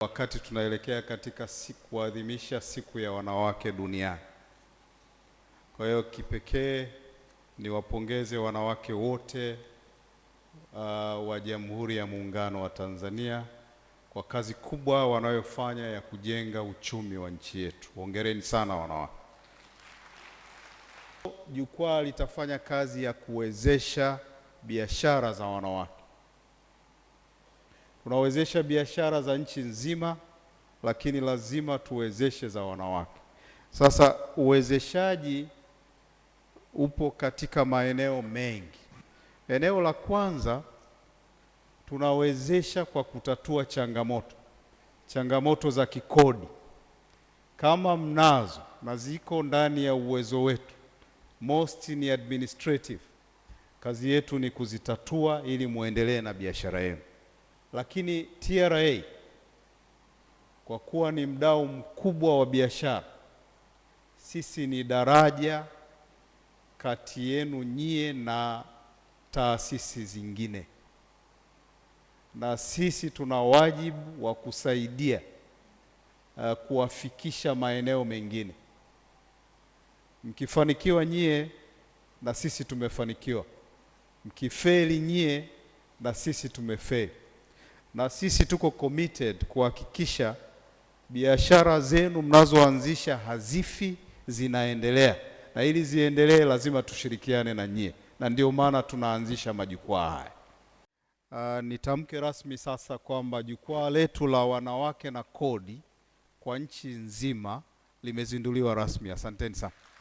Wakati tunaelekea katika kuadhimisha siku ya wanawake duniani. Kwa hiyo kipekee niwapongeze wanawake wote wa Jamhuri ya Muungano wa Tanzania kwa kazi kubwa wanayofanya ya kujenga uchumi wa nchi yetu. Hongereni sana wanawake. Jukwaa litafanya kazi ya kuwezesha biashara za wanawake. Tunawezesha biashara za nchi nzima, lakini lazima tuwezeshe za wanawake. Sasa uwezeshaji upo katika maeneo mengi. Eneo la kwanza, tunawezesha kwa kutatua changamoto za kikodi. Kama mnazo na ziko ndani ya uwezo wetu, most ni administrative, kazi yetu ni kuzitatua ili muendelee na biashara yenu. Lakini TRA kwa kuwa ni mdau mkubwa wa biashara, sisi ni daraja kati yenu nyie na taasisi zingine, na sisi tuna wajibu wa kusaidia kuwafikisha maeneo mengine. Mkifanikiwa nyie na sisi tumefanikiwa, mkifeli nyie na sisi tumefeli. Na sisi tuko committed kuhakikisha biashara zenu mnazoanzisha hazifi, zinaendelea, na ili ziendelee lazima tushirikiane na nyie, na ndio maana tunaanzisha majukwaa haya. Nitamke rasmi sasa kwamba jukwaa letu la wanawake na kodi kwa nchi nzima limezinduliwa rasmi. Asanteni sana.